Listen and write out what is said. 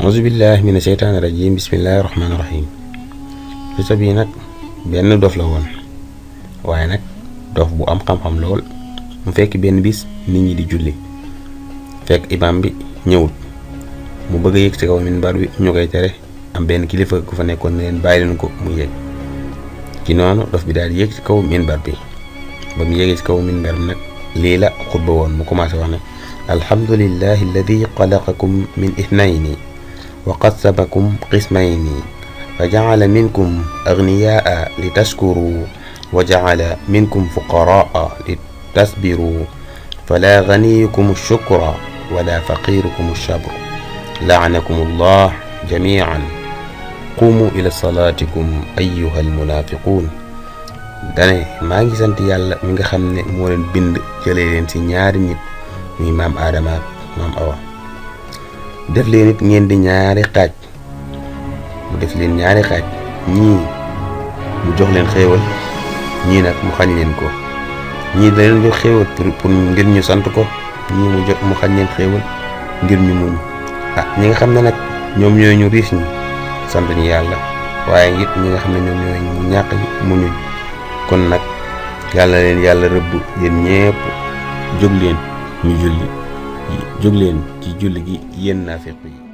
auzu billahi mina sheytaani rajim bismillahi rahmaani rahim. xisa bii nag benn dof la woon, waaye nag dof bu am xam-xam lool. mu fekk benn bis nit ñi di julli, fekk imam bi ñëwut. mu bëgg a yëg ci kaw minbar bi ñu koy tere. am benn kilifa ku fa nekkoon ne leen bàyyi leen ko mu yëg. ci noonu dof bi daal di yëg ci kaw minbar bi. ba mu yëgee ci kaw minbar bi nag lii la xutba woon. mu commencé wax ne alhamdulillahi alladi xalaqakum min ithnayni wa qasabakum qismayni fa jacala minkum agniyaa li tashkuru wa jacala minkum fuqaraa li tasbiru fala ganiyukum shukra wala faqirukum shabru laanakum allah jamian qumu ila salatikum ayyuha almunafiqun. dane maa ngi sant yàlla mi nga xam ne moo leen bind jëlee leen ci ñaari nit muy maam Aadama ak maam Awa. def leen it ngeen di ñaari xaaj. mu def leen ñaari xaaj, ñii mu jox leen xéewal, ñii nag mu xañ leen ko. ñii da leen jox xéewal pour ngir ñu sant ko, ñii mu xañ leen xéewal ngir ñu muñ. ñi nga xam ne nag ñoom ñooy ñu riis ñi sant ñu yàlla, waaye it ñi nga xam ne ñoom ñooy ñu ñàkk ñi muñuñ. kon nag yàlla leen yàlla rëbb yéen ñépp. jóg leen ñu julli, jóg leen ci julli gi yéen naafiq yi.